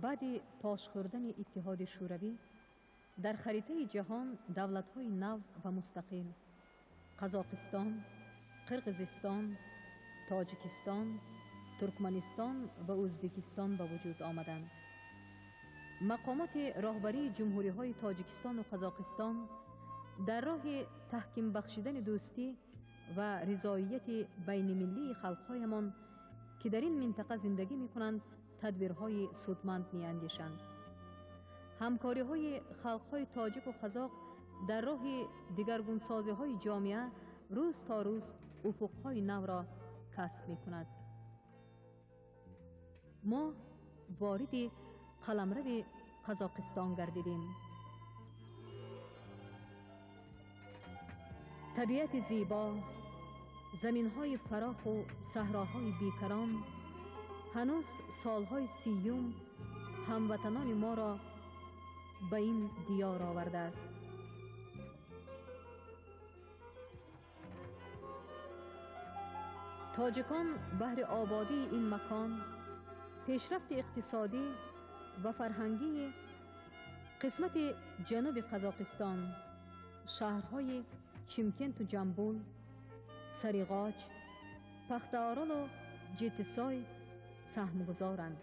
Баъди пош хӯрдани Иттиҳоди Шӯравӣ дар харитаи ҷаҳон давлатҳои нав ва мустақил Қазоқистон, Қирғизистон, Тоҷикистон, Туркманистон ва Ӯзбекистон ба вуҷуд омаданд. Мақомоти роҳбарии ҷумҳуриҳои Тоҷикистону Қазоқистон дар роҳи таҳким бахшидани дӯстӣ ва ризоияти байнимиллии халқҳоямон, ки дар ин минтақа зиндагӣ мекунанд, тадбирҳои судманд меандешанд. Ҳамкориҳои халқҳои тоҷику қазоқ дар роҳи дигаргунсозиҳои ҷомеа рӯз то рӯз уфуқҳои навро касб мекунад. Мо вориди қаламрави Қазоқистон гардидем. Табиати зебо, заминҳои фароху саҳроҳои бекарон ҳанӯз солҳои 30 ҳамватанони моро ба ин диёр овардааст. Тоҷикон баҳри ободии ин макон, пешрафти иқтисодӣ ва фарҳангии қисмати ҷануби Қазоқистон, шаҳрҳои Чимкенту Ҷамбул, Сариғоч, Пахтаоролу Ҷетисой саҳмгузоранд.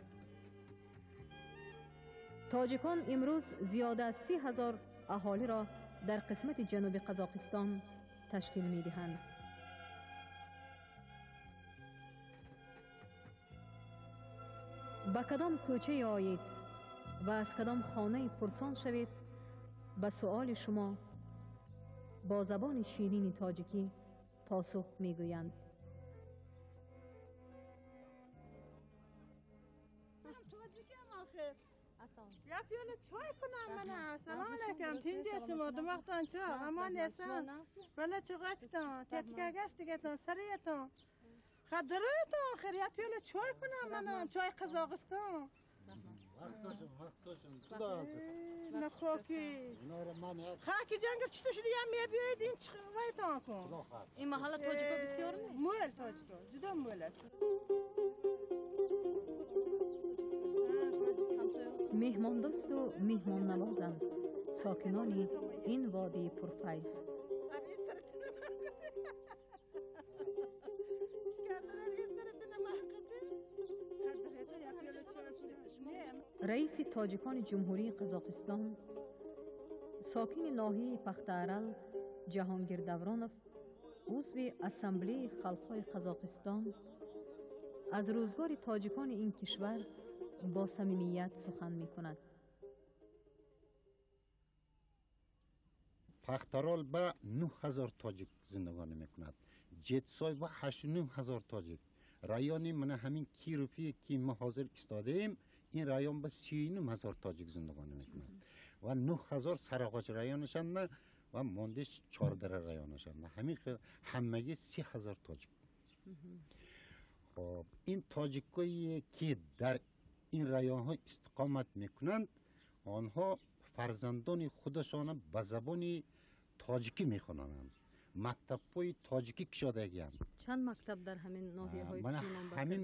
Тоҷикон имрӯз зиёда аз 30 000 аҳолиро дар қисмати ҷануби Қазоқистон ташкил медиҳанд. Ба кадом кӯчае оед ва аз кадом хонаи пурсон шавед, ба суоли шумо бо забони ширини тоҷикӣ посух мегӯянд. Я пиёла чой кунам мана. Салом алайкум. Тинҷа шумо, думоқтон чо? Амон есан. Бала чуғактон, тетика гаштигатон, сариятон. Хаддароятон охир, я пиёла чой кунам мана, чой Қазоқистон. Вақт дошим, вақт дошим. Худо ҳофиз. На хоки. Хаки ҷангир чито шуди ям мебиёед ин вайтон кун. Худо хоҳад. Ин маҳалла тоҷико бисёр не? Мӯл тоҷико, ҷудо мӯл аст. Меҳмондӯсту меҳмоннавозанд сокинони ин водии пурфайз. Раиси тоҷикони Ҷумҳурии Қазоқистон, сокини ноҳияи Пахтаарал Ҷаҳонгир Давронов, узви Ассамблеяи халқҳои Қазоқистон, аз рӯзгори тоҷикони ин кишвар бо самимият сухан мекунад. Пахтарол ба 9000 тоҷик зиндагонӣ мекунад, Ҷетсой ба 8500 тоҷик. Райони мана ҳамин Кировие ки мо ҳозир истодаем, ин район ба 39 000 тоҷик зиндагонӣ мекунад ва 9000 Сарағоч районашанда ва мондеш Чордара районашанда. Ҳамин хел ҳамагӣ 30 000 тоҷик. Хоб, ин тоҷикое ки дар ин районҳо истиқомат мекунанд, онҳо фарзандони худашона ба забони тоҷикӣ мехонанд. Мактабҳои тоҷикӣ кушодагианд. Чанд мактаб дар ҳамин ноҳияҳои Мана ҳамин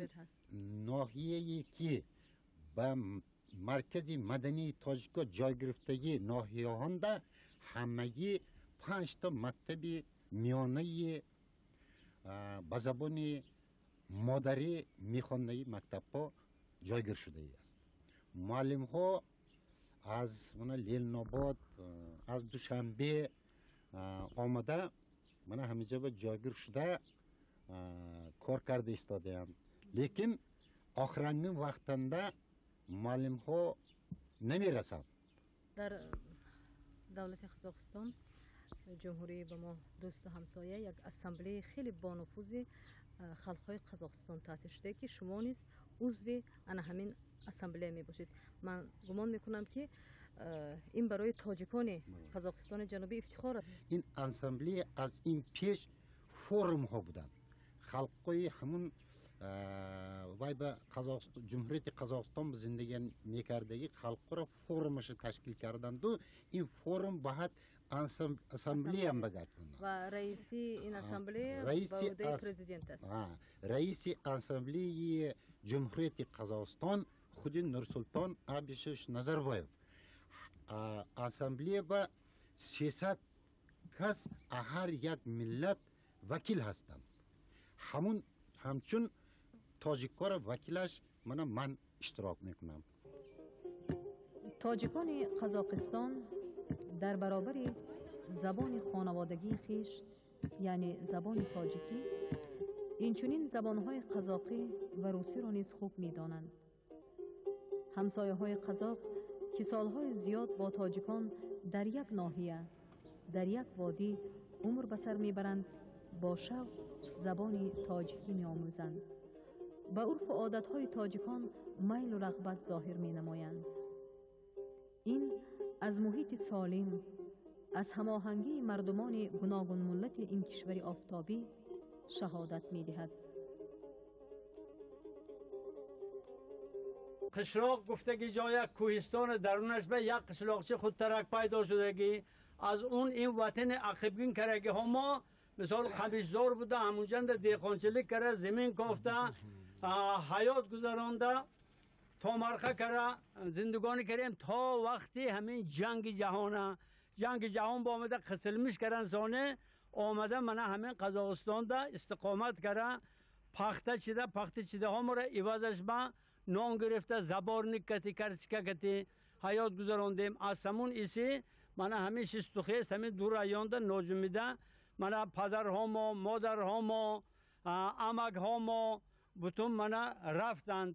ноҳияе ки ба маркази мадании тоҷико ҷой гирифтагӣ ноҳияҳонда ҳамагӣ панҷта мактаби миёнаи ба забони модарӣ мехондаги мактабҳо ҷойгир шудагӣ аст. Муаллимҳо аз мана Ленинобод, аз Душанбе омада, мана ҳаминҷо ҷойгир шуда кор карда истодаанд. Лекин охирангин вақтанда муаллимҳо намерасанд. Дар давлати Қазоқистон, ҷумҳурии ба мо дӯсту ҳамсоя, як ассамблеяи хеле бонуфузи халқҳои Қазоқистон таъсис шуда, ки шумо низ узви ана ҳамин ассамблея мебошед. Ман гумон мекунам, ки ин барои тоҷикони Қазоқистони Ҷанубӣ ифтихор аст. Ин ассамблея аз ин пеш форумҳо буданд. Халқҳои ҳамун вай ба Ҷумҳурияти Қазоқистон зиндагӣ мекардагӣ халқҳоро форумаша ташкил карданду ин форум баъд ассамблеям багардонанд. Ва раиси ин ассамблея ба уҳдаи президент аст. Раиси ассамблеяи Ҷумҳурияти Қазоқистон худи Нурсултон Абишевич Назарбоев. Ассамблея ба 300 кас ҳар як миллат вакил ҳастанд. Ҳамун ҳамчун тоҷиккора вакилаш мана ман иштирок мекунам. Тоҷикони Қазоқистон дар баробари забони хонаводагии хеш, яъне забони тоҷикӣ, инчунин забонҳои қазоқӣ ва русиро низ хуб медонанд. Ҳамсояҳои қазоқ, ки солҳои зиёд бо тоҷикон дар як ноҳия, дар як водӣ умр ба сар мебаранд, бо шавқ забони тоҷикӣ меомӯзанд. Ба урфу одатҳои тоҷикон майлу рағбат зоҳир менамоянд. Ин аз муҳити солим, аз ҳамоҳангии мардумони гуногунмуллати ин кишвари офтобӣ шаҳодат медиҳад. Қишлоқ гуфтаги ҷоя кӯҳистони дарунаш ба як қишлоқчи худтарак пайдо шудагӣ, аз он ин ватани ақибгин карагиҳо мо мисол қамишзор буда, ҳамунҷанда деҳқончилик кара, зимин кофта, ҳаёт гузаронда, томарха кара зиндагонӣ кардем то вақти ҳамин ҷанги ҷаҳона. Ҷанги ҷаҳон бо омада қисилмиш каран соне омада мана ҳамин Қазоқистонда истиқомат кара, пахта чида, пахта чидаҳо моро ивазаш ба нон гирифта, заборник кати, карчика кати ҳаёт гузарондем. Аз ҳамун иси мана ҳамин шистухест, ҳамин ду районда ноҷумида мана падарҳо мо, модарҳо мо, амакҳо мо бутун мана рафтанд.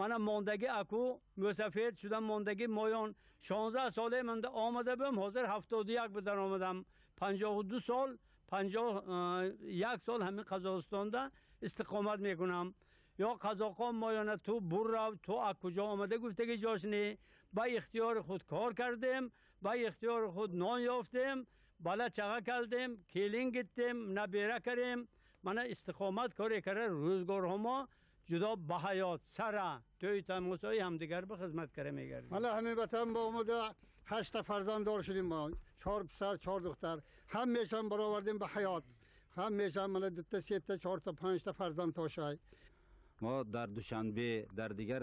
Мана мондагӣ аку мусафир шуда мондагӣ моён 16 соле манда омада будам, ҳозир 71 будан омадам. 52 сол, 51 сол ҳамин Қазоқистонда истиқомат мекунам. Ё қазоқон моёна ту буррав, ту аз куҷо омада гуфтаги ҷош не. Ба ихтиёри худ кор кардем, ба ихтиёри худ нон ёфтем, бала чаға кардем, келин гирифтем, набера кардем. Мана истиқомат коре кара рӯзгорҳо мо ҷудо ба ҳаёт сара тӯи тамосои ҳамдигар ба хизмат кара мегардем. Мана ҳамин ватан ба омада 8 фарзанддор шудем мо, 4 писар, 4 духтар. Ҳамешам баровардем ба ҳаёт. Ҳамешам мана 2та, 3та, 4та, 5та фарзанд тошай. Мо дар Душанбе, дар дигар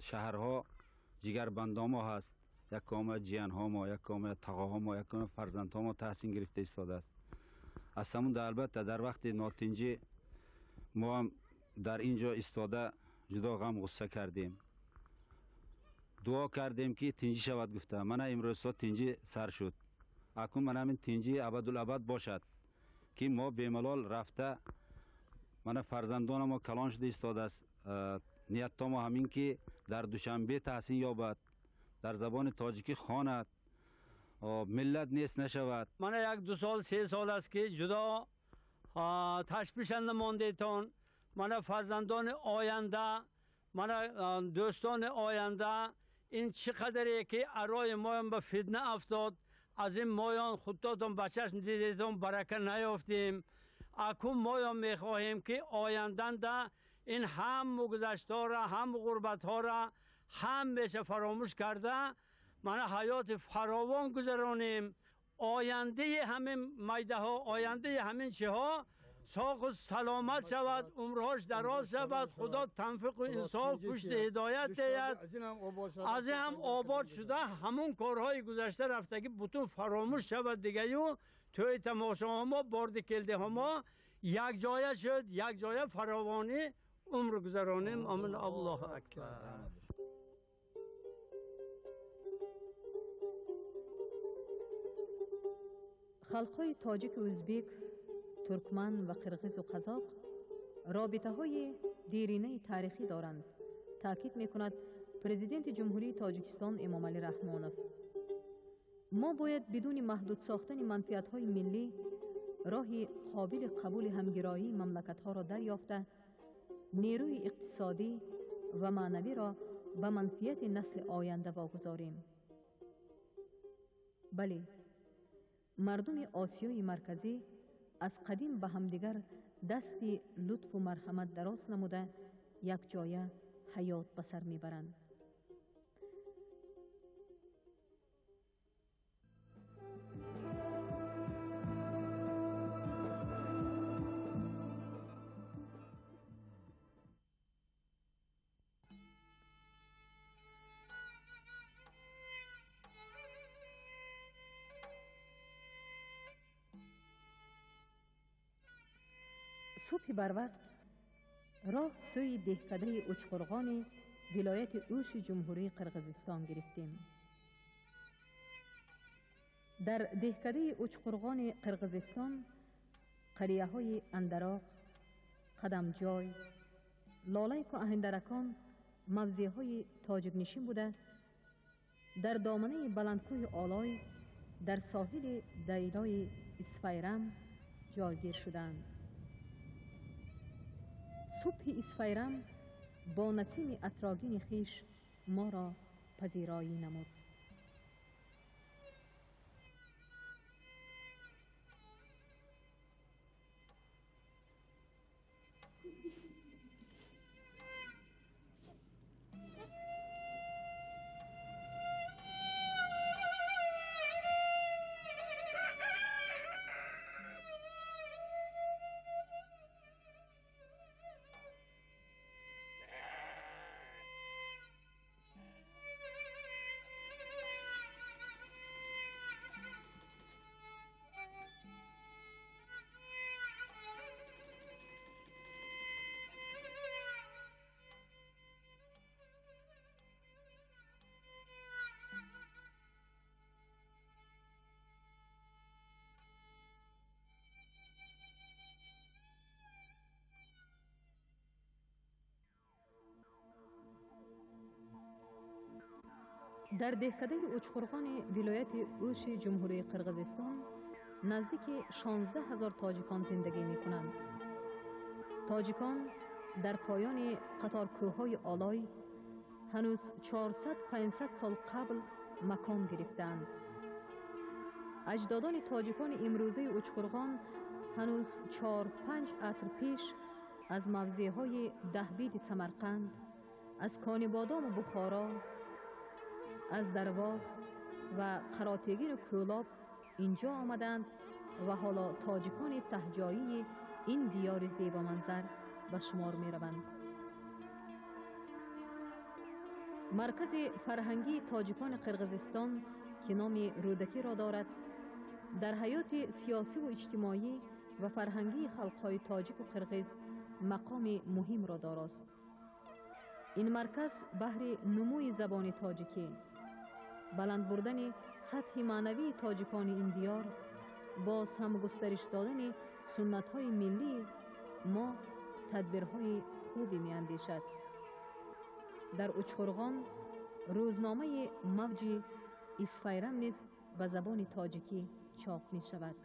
шаҳрҳо ҷигарбандомо ҳаст. Як кома ҷиянҳо мо, як кома тағоҳо мо, як кома фарзандҳо мо таҳсин гирифта истодааст. Аз ҳамун албатта дар вақти нотинҷӣ мо ҳам дар ин ҷо истода ҷудо ғам ғусса кардем. Дуо кардем ки тинҷӣ шавад гуфта. Мана имрӯзҳо тинҷӣ сар шуд. Акнун мана ҳамин тинҷӣ абадулабад бошад, ки мо бемалол рафта мана фарзандонамо мо калон шуда истодааст. Ниятто мо ҳамин ки дар Душанбе таҳсин ёбад, дар забони тоҷикӣ хонад, миллат нест нашавад. Мана 1-2 сол, 3 сол аст ки ҷудо ташвишанда мондетон. Мана фарзандони оянда, мана дӯстони оянда, ин чӣ қадаре ки арои моён ба фитна афтод, аз ин моён худтотон ба чашм дидетон барака наёфтем. Акун моён мехоҳем ки оянданда ин ҳам гузаштҳоро, ҳам ғурбатҳоро ҳамеша фаромӯш карда, мана ҳаёти фаровон гузаронем. Ояндаи ҳамин майдаҳо, ояндаи ҳамин чиҳо соғу саломат шавад, умрҳош дароз шавад, Худо танфиқу инсоф пушти ҳидоят диҳад. Аз ин ҳам обод шуда ҳамун корҳои гузашта рафтагӣ бутун фаромӯш шавад дигаю тӯи тамошоҳо мо, борди келдиҳо мо якҷоя шуд, якҷоя фаровонӣ умр гузаронем. Амин. Аллоҳу акбар. Халқҳои тоҷику ӯзбек, туркман ва қирғизу қазоқ робитаҳои деринаи таърихӣ доранд, таъкид мекунад президенти Ҷумҳурии Тоҷикистон Эмомалӣ Раҳмонов. Мо бояд бидуни маҳдуд сохтани манфиатҳои миллӣ роҳи қобили қабули ҳамгироии мамлакатҳоро дарёфта, нерӯи иқтисодӣ ва маънавиро ба манфиати насли оянда вогузорем. Бале, мардуми Осиёи Марказӣ аз қадим ба ҳамдигар дасти лутфу марҳамат дароз намуда якҷоя ҳаёт ба сар мебаранд. Субҳи барвақт роҳ сӯи деҳкадаи Учқурғони вилояти Ӯши Ҷумҳурии Қирғизистон гирифтем. Дар деҳкадаи Учқурғони Қирғизистон қарияҳои Андароқ, Қадамҷой, Лолайку Аҳиндаракон мавзеъҳои тоҷикнишин буда, дар доманаи баландкӯҳи Олой дар соҳили дарёи Исфайрам ҷойгир шуданд. Субҳи Исфайрам бо насими атрогини хиш моро пазироӣ намуд. Дар деҳкадаи Учқурғони вилояти Ӯши Ҷумҳурии Қирғизистон наздики 16 ҳазор тоҷикон зиндагӣ мекунанд. Тоҷикон дар поёни қаторкӯҳҳои Олой ҳанӯз 400-500 сол қабл макон гирифтаанд. Аҷдодони тоҷикони имрӯзаи Учқурғон ҳанӯз 4-5 аср пеш аз мавзеъҳои Даҳбиди Самарқанд, аз Конибодому Бухоро, аз Дарвоз ва Қаротегину Кӯлоб инҷо омаданд ва ҳоло тоҷикони таҳҷоии ин диёри зебоманзар ба шумор мераванд. Маркази фарҳангии тоҷикони Қирғизистон, ки номи Рӯдакиро дорад, дар ҳаёти сиёсиву иҷтимоӣ ва фарҳангии халқҳои тоҷику қирғиз мақоми муҳимро дорост. Ин марказ баҳри нумӯи забони тоҷикӣ, баланд бурдани сатҳи маънавии тоҷикони ин диёр, боз ҳам густариш додани суннатҳои миллии мо тадбирҳои хубе меандешад. Дар Учқурғон рӯзномаи Мавҷи Исфайрам низ ба забони тоҷикӣ чоп мешавад.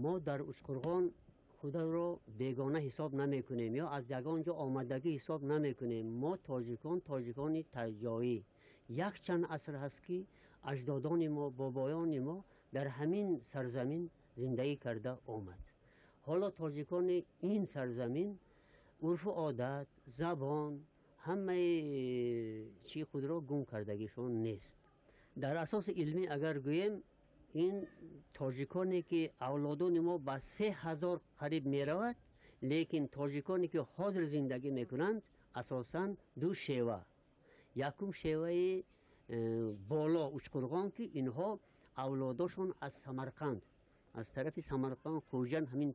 Мо дар Учқурғон худро бегона ҳисоб намекунем ё аз ягон ҷо омадагӣ ҳисоб намекунем. Мо тоҷикон, тоҷикони таҷоӣ. Якчанд аср ҳаст, ки аҷдодони мо, бобоёни мо дар ҳамин сарзамин зиндагӣ карда омад. Ҳоло тоҷикони ин сарзамин урфу одат, забон, ҳамаи чӣ худро гум кардагишон нест. Дар асоси илмӣ агар гӯем, ин тоҷиконе ки авлодони мо ба 3000 қариб меравад, лекин тоҷиконе ки ҳозир зиндагӣ мекунанд, асосан ду шева. Якум шеваи боло Учқурғон, ки инҳо авлодошон аз Самарқанд, аз тарафи Самарқанд, Хуҷанд ҳамин